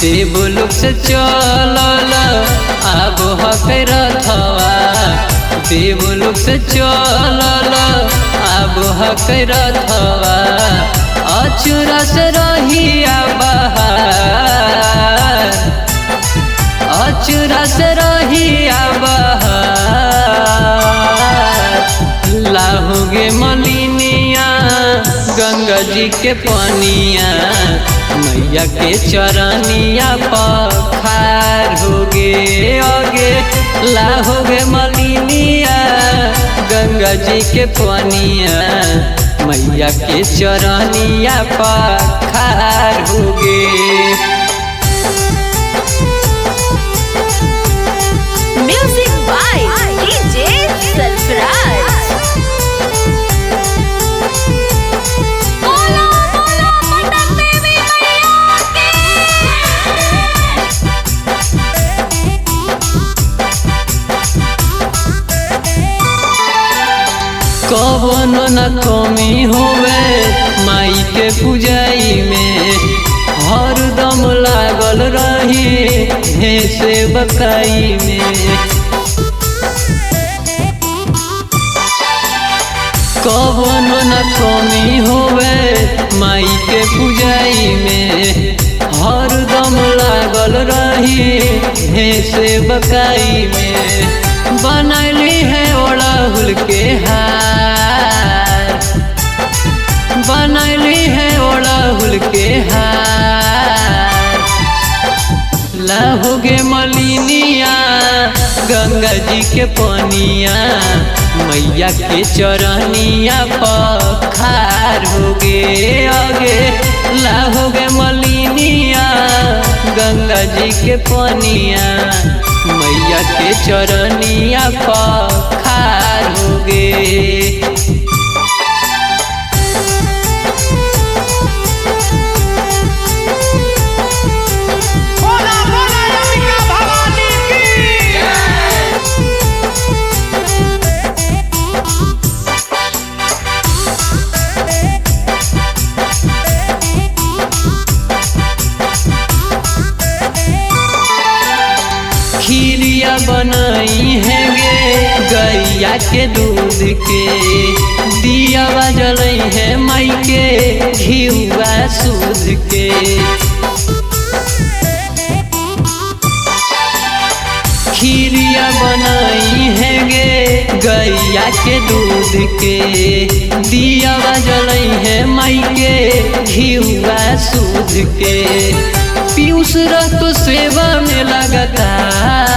देवलोक से चलल आब हकै रथवा, देवलोक से चलल आब हकै रथवा। अचुरा से रहिया बहार, अचुरा से रहिया बहार। लाहोगे मलिनिया गंगा जी के पनिया, मैया के चरनिया पखार होगे आगे। लाहोगे मलिनिया गंगा जी के पनिया, मैया के चरनिया पखार होगे। Music by DJ Sarfaraz. बोलो बोलो पटन देवी मैया की। कवनो न कमी होवे माई के पूजाई में, हरदम लागल रही हे से बकाई में। कवनो न कमी होवे माई के पूजाई में, हरदम लागल रही हे से बकाई में। बनैली है ओड़हुल के हार, बनैली है ओड़हुल के हार। लाहोगे मलिनिया गंगा जी के पनिया, मैया के चरनिया पखार होगे आगे। लाहोगे मलिनिया गंगा जी के पनिया, मैया के चरनिया पखार होगे। बोला बोला अंबिका भवानी की। खीरिया बनाई है गे गैया के दूध के, दिया जलई है माई के घिउआ सूद के। खीरिया बनाई है गे गैया के दूध के, दिया जलई है माई के घिउआ सूद के। पीयूष रह तो सेवा में लगातार,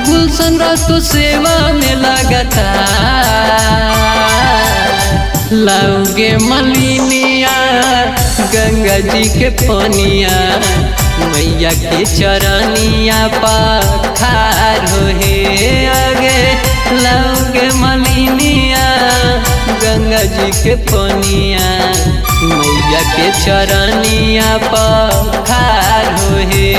गुलशन रह तो सेवा में लगातार। लाओगे मलिनिया गंगा जी के पनिया, मैया के चरनिया पखार होहे आगे। लाओगे मलिनिया गंगा जी के पनिया, मैया के चरनिया पखार होहे।